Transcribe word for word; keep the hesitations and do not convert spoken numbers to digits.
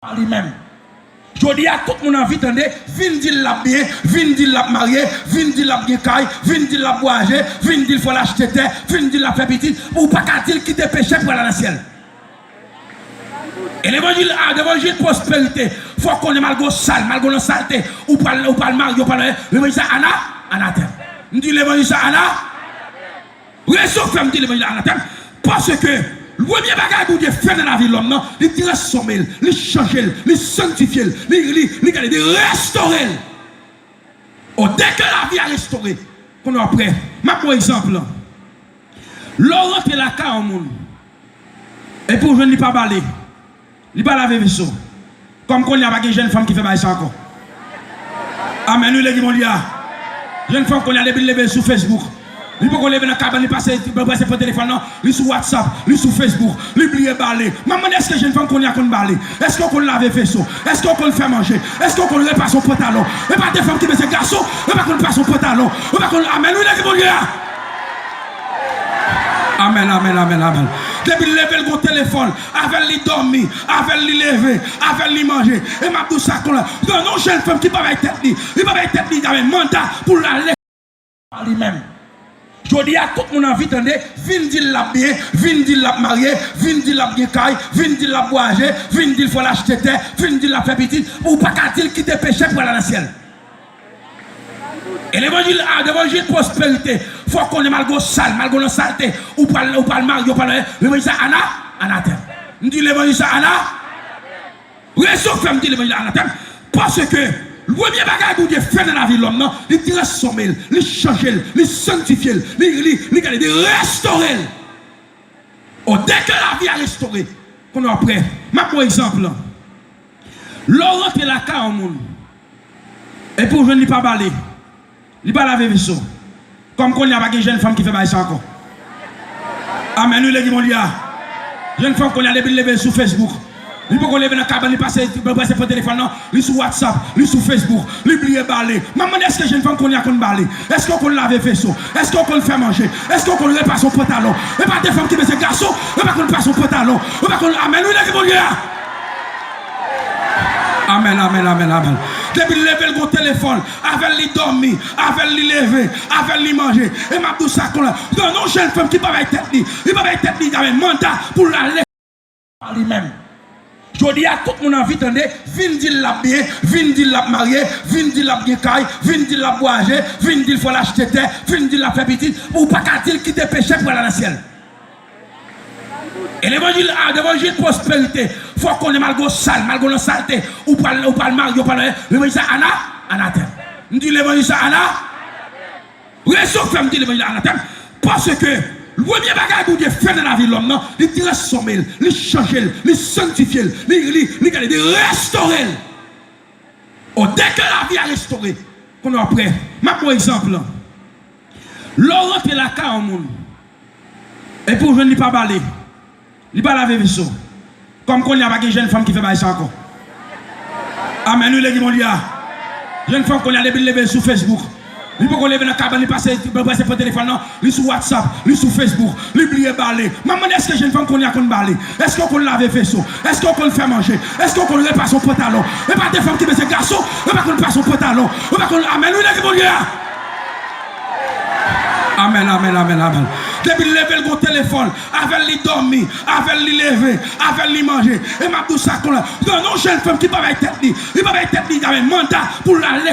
pa li menm. Jodi a, tout moun anvi tande, vin di l l ap byen, vin di l l ap marye, vin di l l ap gen kay, vin di l l ap vwayaje, vin di l fò l achte tè, vin di l l ap fè pitit. Ou pa ka di l kite peche pou al nan syèl. E levanjil a, levanjil pwosperite, fò w konnen malgre w sal, malgre w nan salte, ou pral, ou pral marye, ou pral, levanjil sa ana, anatèm. M di levanjil sa ana, rezon k fè m di levanjil la anatèm, paske premye bagay Bondye fè nan lavi lòm nan, li transfòme l, li chanje l, li sanntifye l, li, li, li gade, li restore l. O, dèke lavi a restore, kounye a w prè. M ap pran egzanp lan. Lè w rantre lakay yon moun, epi w jwenn li pa bale, li pa lave veso. Kòm kounye a pa gen jèn fanm ki fè bagay sa ankò. Amèn, wi, legliz Bondye a. Jèn fanm kounye a depi l leve l sou Facebook. Li poko leve nan kabann, li pase, li pase pran telefòn nan, li sou WhatsApp, li sou Facebook, li bliye bale. M ap mande èske jèn fanm kounye a konn bale? Èske w konn lave veso? Èske w konn fè manje? Èske w konn repase yon pantalon? E pa de fanm ki bezwen gason, e pa konn pase yon pantalon. E pa konn, amèn, wi, legliz Bondye a. Amèn, amèn, amèn, amèn. Depi l leve l gon telefòn, avè l li dòmi, avè l li leve, avè l li manje. E m ap di w sa kounye a, gen yon jèn fanm ki pa bay tèt li, li pa bay tèt li manda pou l ale pa li menm. Jodi a, tout moun anvi tande, vin di l l ap byen, vin di l l ap marye, vin di l l ap gen kay, vin di l l ap vwayaje, vin di l fò l achte tè, vin di l l ap fè pitit. Ou pa ka di l kite peche pou al nan syèl. E levanjil a, levanjil pwosperite, fò w konnen malgre w sal, malgre w nan salte, ou pral, ou pral marye, ou pral, levanjil sa ana, anatèm. M di levanjil sa ana, rezon k fè m di levanjil la anatèm, paske premye bagay Bondye fè nan lavi lòm nan, li transfòme l, li chanje l, li sanntifye l, li, li, li gade, li restore l. O, dèke lavi a restore, kounye a w prè. M ap pran egzanp lan. Lè w rantre lakay yon moun, epi w jwenn li pa bale, li pa lave veso. Kòm kounye a pa gen jèn fanm ki fè bagay sa ankò. Amèn, wi, legliz Bondye a. Jèn fanm kounye a depi l leve l sou Facebook. Li poko leve nan kabann, li pase, li pase pran telefòn nan, li sou WhatsApp, li sou Facebook, li bliye bale. M ap mande èske jèn fanm kounye a konn bale? Èske w konn lave veso? Èske w konn fè manje? Èske w konn repase yon pantalon? E pa de fanm ki bezwen gason, e pa konn pase yon pantalon. E pa konn, amèn, wi, legliz Bondye a. Amèn, amèn, amèn, amèn. Depi l leve l gon telefòn, avè l li dòmi, avè l li leve, avè l li manje. E m ap di w sa kounye a, gen yon jèn fanm ki pa bay tèt li, li pa bay tèt li manda pou l ale pa li menm. Jodi a, tout moun anvi tande, vin di l l ap byen, vin di l l ap marye, vin di l l ap gen kay, vin di l l ap vwayaje, vin di l fò l achte tè, vin di l l ap fè pitit. Ou pa ka di l kite peche pou al nan syèl. E levanjil a, levanjil pwosperite, fò w konnen malgre w sal, malgre w nan salte, ou pral, ou pral marye, ou pral, levanjil sa ana, anatèm. M di levanjil sa ana, rezon k fè m di levanjil la anatèm, paske premye bagay Bondye fè nan lavi lòm nan, li transfòme l, li chanje l, li sanntifye l, li, li, li gade, li restore l. O, dèke lavi a restore, kounye a w prè. M ap pran egzanp lan. Lè w rantre lakay yon moun, epi w jwenn li pa bale, li pa lave veso. Kòm kounye a pa gen jèn fanm ki fè bagay sa ankò. Amèn, wi, legliz Bondye a. Jèn fanm kounye a depi l leve l sou Facebook. Li poko leve nan kabann, li pase, li pase pran telefòn nan, li sou WhatsApp, li sou Facebook, li bliye bale. M ap mande èske jèn fanm kounye a konn bale? Èske w konn lave veso? Èske w konn fè manje? Èske w konn repase yon pantalon? E pa de fanm ki bezwen gason, e pa konn pase yon pantalon. E pa konn, amèn, wi, legliz Bondye a. Amèn, amèn, amèn, amèn. Depi l leve l gon telefòn, avè l li dòmi, avè l li leve, avè l li manje. E m ap di w sa kounye a, gen yon jèn fanm ki pa bay tèt li, li pa bay tèt li manda pou l ale